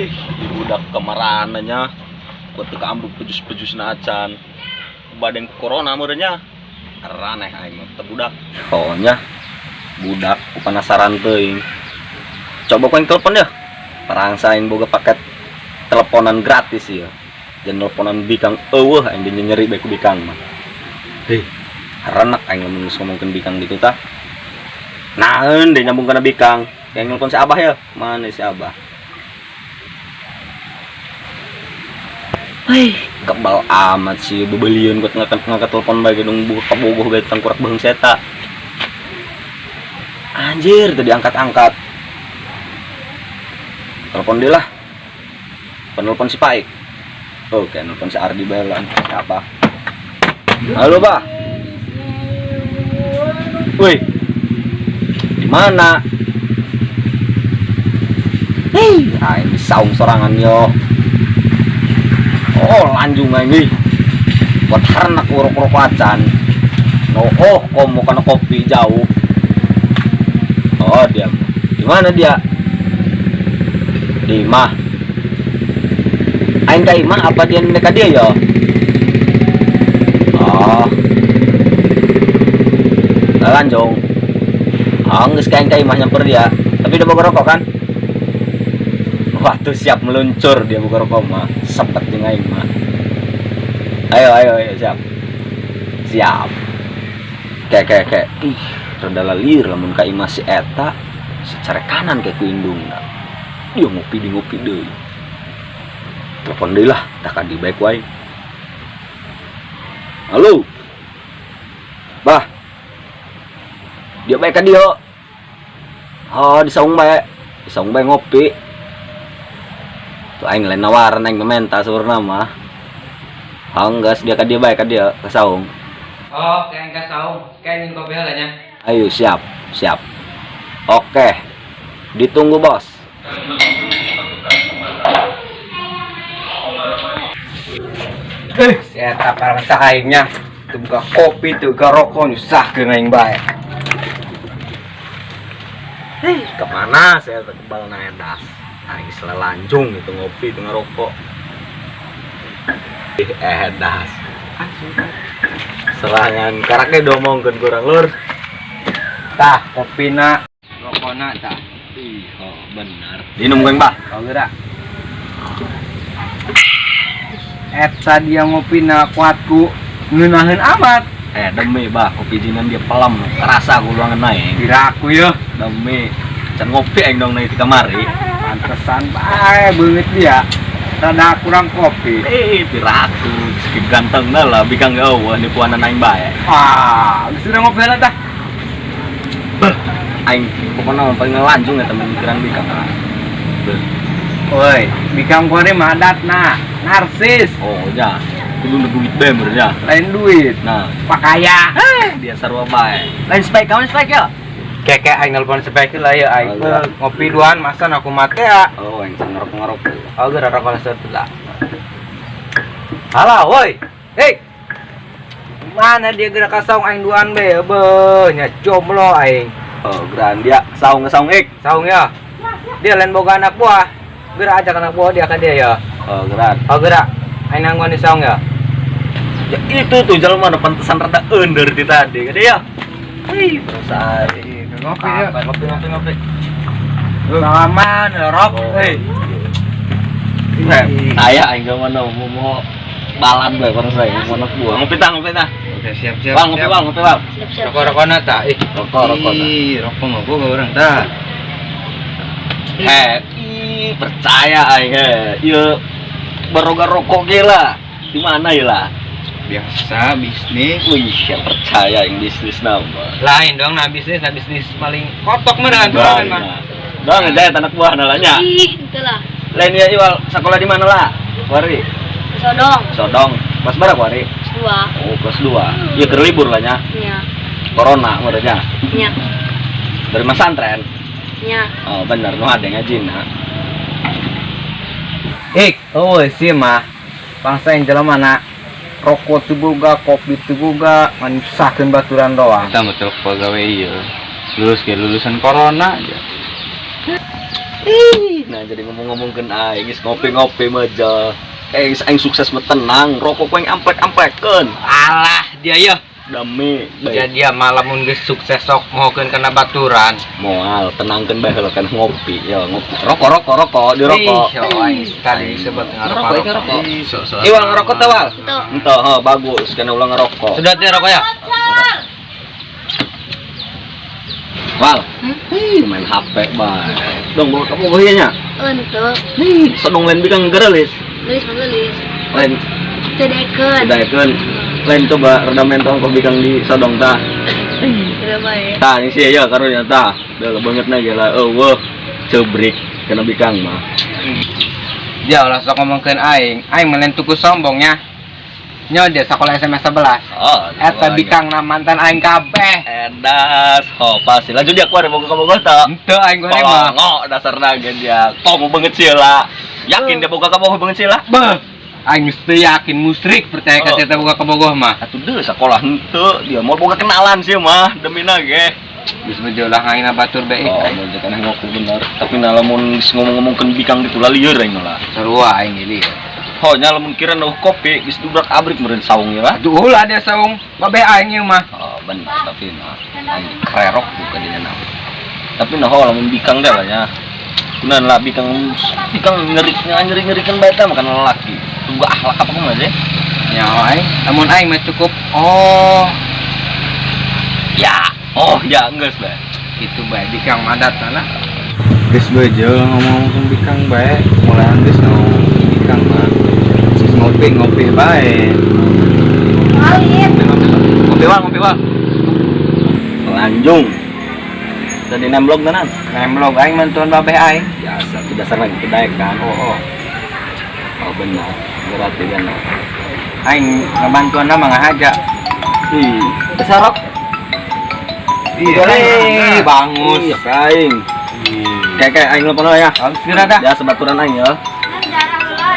Ih, budak kemarananya. Ku teu kaambug pejus-pejusna acan. Badeng corona meureun nya. Araneh aing mah teu budak. Oh nya. Budak ku penasaran teuing. Coba ku aing telepon ya. Parangsa aing boga paket teleponan gratis ya. Jangan teleponan bikang eueuh aing di nyeri bae ku bikang mah. Heh, harenak aing lamun geus ngomongkeun bikang ditu tah. Naeun deh nyambung kana bikang. Yang nelpon si Abah ya. Mana si Abah? Hei, kebal amat sih bebelian buat ngangkat ngangkat telepon bae gedung buka kabogoh bae tangkurak beung seta. Anjir, tadi angkat-angkat. Telepon dia lah. Penelpon si Paik. Oke, nelpon si Ardi bae lah. Siapa? Halo, Bah. Woi. Di mana? Hei, aing saung sorangan yo. Oh, lanjung aing ih. Buat harnak uruk-uruk acan. No, oh, komo kana kopi jauh. Oh, dia. Di mana dia? Di imah. Aing ka imah apa dia ndek ka dia yo? Oh. Nah, lanjung. Oh, geus ka aing ka imah nyamper dia. Tapi udah boga rokok kan? Wah, tuh siap meluncur dia boga rokok mah. Sempet jeung aing mah. Ayo, ayo, ayo, siap. Siap. Kayak, kayak, kayak. Ih, rada lalir lamun ka imah si eta secara kanan kayak ku indungna. Dia ngopi di ngopi deui. Telepon deui lah, tak di baik wae. Halo. Bah. Dia baik ka dia. Oh, di saung bae. Di saung bae ngopi. Tuh aing lain nawaran aing mementa sebenarnya mah. Oh, enggak, dia ka dia bae ka dia ke saung. Oh, kayak ka saung, kayak ingin kopi heula nya. Ayo siap, siap. Oke. Ditunggu, Bos. Si eta parang aingnya. Tuh buka kopi, tuh buka rokok, nyusahkeun aing bae. Hei, kemana saya kebal naedas? Aing selelanjung itu ngopi itu ngerokok. Edas. Serangan karaknya diomongkeun kurang lur. Tah, kopina, rokona tah. Ih, oh, benar. Minum gue, Bah. Kau gerak. Eta dia ngopina kuatku ngeunaheun amat. Demi, Bah, kopi jinan dia pelam. Kerasa aku luangan naik. Diraku yeuh. Demi. Can ngopi aing dong naik di kamari. Pantesan bae beungeut dia. Rada kurang kopi. Piraku. Segi ganteng dah lah, bikang gak nipuanan aing bae. Ah, geus udah ngopi heula tah. Beuh, aing pokoknya paling ngelanjung ya temen mikiran bikang. Beuh. Woi, bikang kuari mah adatna, narsis. Oh, ya. Kudu duit bae meureun. Lain duit. Nah, pakaya. Dia sarua bae. Lain spike kawan spike ya? Keke aing nelpon spike lah ya aing. Oh, iya. Ngopi duaan masa aku mate ya. Oh, aing can ngerok-ngerok. Oh, geura rokok satu lah. Halo, woi. Hei. Mana dia geura ka saung aing duaan be? Beuh, nya jomblo aing. Oh, geran dia saung ke saung ik. Saung ya. Dia lain boga anak buah. Geura ajak anak buah dia ka dia ya. Oh, geran. Oh, geura. Aing nangguan di saung ya. Ya itu tuh jelema nu pantesan rada eundeur ti tadi. Gede ya. Hei, terus aing. Ngopi ya. Ngopi, ngopi, ngopi. Salaman, rok. Oh. Hei. Aya aing ge mana mau balan bae kono saya mau anak buah. Ngopi tah, ngopi tah. Oke, siap, siap. Bang, ngopi, Bang, ngopi, Bang. Siap, siap. Rokok-rokona tah. Ih, Rokok, rokok tah. Ih, rokok mah boga urang tah. Ih, percaya aing he. Ieu baroga rokok ge lah. Di mana ya lah? Biasa bisnis. Wih, yang percaya yang bisnis nama. Lain dong, nah bisnis paling kotok mah dengan tuh mah. Dong, ngejahit anak buah nalanya. Ih, itulah. Lain ya Iwal, sekolah di mana lah? Wari, Sodong. Sodong. Kelas berapa Wari? Kelas 2. Oh, kelas 2. Iya, keur libur lah nya. Nya. Corona merenya. Nya. Dari pesantren. Nya. Oh, bener, nu ada ngaji nah. Ik, oh sih mah. Bangsa yang jelema mana rokok teu boga, kopi teu boga, ngan nyusahkeun baturan doang. Kita mau pegawai iya. Lulus ke lulusan corona aja. Ih, nah jadi ngomong-ngomongkeun aing geus ngopi-ngopi mah aja. Eh, geus aing sukses mah tenang, rokok ku aing amplek-amplekeun. Alah, dia ya. Dame, bae. Jadi dia malam mun geus sukses sok mohokeun kana baturan. Moal, tenangkeun bae heula kan ngopi. Ya, ngopi. Rokok, rokok, rokok, dirokok. Ih, oh, aing tadi disebut Ngerokok, ngarokok. ngerokok. Ih, sok-sok. Iwal ngerokok teh, Wal? Itu. Entah, ha, bagus karena ulah ngerokok. Sudah teh rokok ya? Wal, Hmm? ih, main HP bae. Dong, bawa kamu bawa nya. Untuk. Nih, sodong lain bikang gerelis. Gelis mah gelis. Lain Teu daekeun. daekeun. Lain coba reda mentong kok bikang di sodong tah. Udah bae. Tah, ini sih ya karunya tah. Udah banget na gila. Eueuh, cebrik kena bikang mah. Dia ulah sok ngomongkeun aing. Aing mah lain tuku sombongnya. Nyo dia sekolah SMS 11. Oh, Eta bikang na mantan aing kabeh. Edas, oh pasti. Lanjut dia keluar boga kabogoh tah. Henteu aing goreng mah. Tolong, dasar naga dia. Tong banget sih lah. Yakin dia boga kabogoh banget sih lah. Beuh. Aing mesti yakin musyrik percaya ka Oh. eta boga kabogoh mah. Atuh deh sekolah henteu dia mau boga kenalan sih mah demi nage. Geus bejo lah aing na batur bae. Oh, mau jangan ngopi bener. Tapi nah lamun geus ngomong-ngomongkeun bikang gitu lah lieur aing lah. Sarua aing ini. Oh, nya lamun kira nu kopi geus dubrak-abrik meureun saung ya lah. Aduh ulah dia saung babeh aing ieu mah. Oh, bener tapi nah aing krerok bukan dina nah. Tapi nah oh, lamun bikang deh lah nya. Kunan lah bikang bikang ngeri ngeri ngerikan bae tah makan lelaki. Tunggu akhlak apa kumaha sih? Nyawa aing, lamun aing mah cukup oh Ya, oh ya geus bae. gitu bae bikang madat lah. Geus bejo ngomong-ngomong bikang bae, mulai geus ngomong bikang mah. Geus ngopi-ngopi bae. Alit. Ngopi wal, ngopi wal. Lanjung. Tadi nemblog tenan. Nemlog aing mantuan babeh aing. Biasa, itu dasar lagi kedaek kan. Oh, oh. Oh benar, berarti benar. Aing ngabantuan mah ngahaja. Ih, besarok. Iya. Eh, bangus. Iya, aing. Kayak kayak aing nelpon ya. Segera dah. Ya sebaturan aing ya.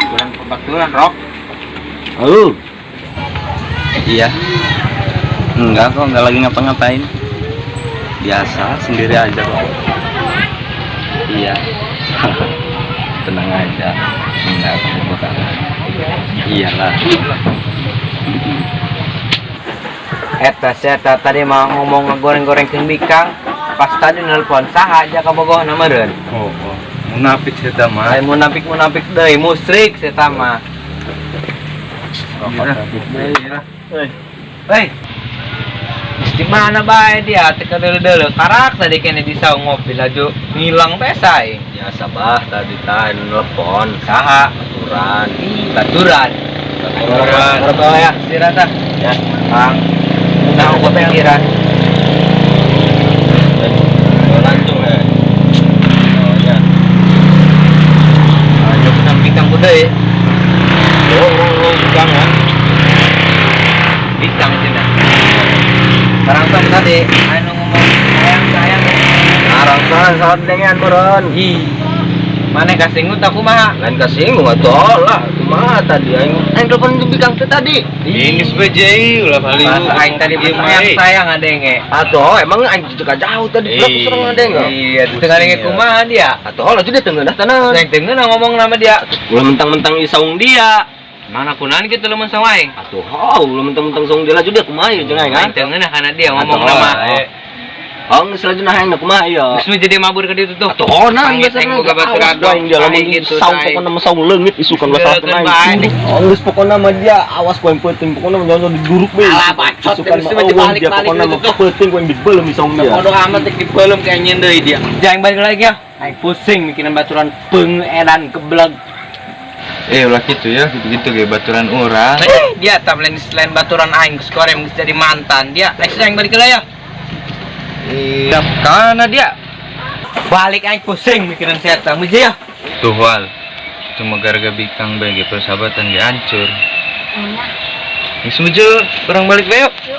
Baturan pebaturan rok. Halo. Iya. Enggak kok, enggak lagi ngapa-ngapain. Biasa, sendiri aja kok. Iya. Tenang aja. Enggak kamu bakalan. Iyalah. Eta si eta tadi mah ngomong ngegoreng-gorengkeun bikang. Pas tadi nelpon saha aja kabogoh na meureun. Oh, oh. Munafik sih eta mah. Lain munafik-munafik deui, musyrik si eta mah. Iya. Hei. Hei. Di mana bae dia teu kadeuleu-deuleu karak tadi kene di saung ngopi laju ngilang bae saing. Biasa bah tadi tah nelpon Saha? baturan. Ih, baturan. Baturan. Ngerokok ya. Istirahat ah. Ya. Kang. Nah, aku pikiran. Langsung ya. Oh ya. Ayo menang bikang ku deui. Oh, oh, oh, bikang ya. Bikang cenah. Barang tong tadi anu ngomong sayang sayang. Arang salah salah dengan meureun. Ih. Mana kasinggung tak kumaha? Lain kasinggung atuh lah. Kumaha tadi aing aing telepon jeung bikang teh tadi. Ini bejo ulah paling. Masa aing tadi sayang sayang adenge. Atuh emang aing juga jauh tadi berapa serang adeng. Iya, teu ngadenge kumaha dia. Atuh laju dia teu ngeunah tenan. Yang teu ngeunah ngomong nama dia. Ulah mentang-mentang isaung dia. Mana kunaon kitu lamun saung aing? Atuh ulah mentang-mentang saung dia laju dia kumaha ieu jeung aing. Aing teu ngeunah kana dia ngomong nama. Oh, geus laju nah aing kumaha ieu. Geus mah jadi mabur ka ditu tuh. Atuh oh nah Pangit aing boga batur adok. aing dia lamun Aing gitu, saung aing. pokona mah saung leungit isukan masalah Geuleukeun aing. bae. Oh, geus pokona mah dia awas ku aing peuting pokona mah jangan diduruk we. Alah, bacot, Isukan geus mah mah eueuh dia dibalik-balik pokona gitu mah tuh. peuting ku aing dibeuleum saung dia. Bodoh amat tek dibelum kayak nyen deui dia. Jangan balik lagi ya. Aing pusing mikirin baturan pengedan kebeleg. Eh, ulah gitu ya, gitu-gitu ge baturan urang. Eh, dia tak lain selain baturan aing geus korem geus jadi mantan dia. Aing aing balik lah ya. Iya, kana dia. Balik aing pusing mikirin setan muji ya. Tuh wal. Cuma gara-gara bikang bae ge persahabatan ge hancur. Nya. Geus mejo, urang balik bae yuk. Yuk.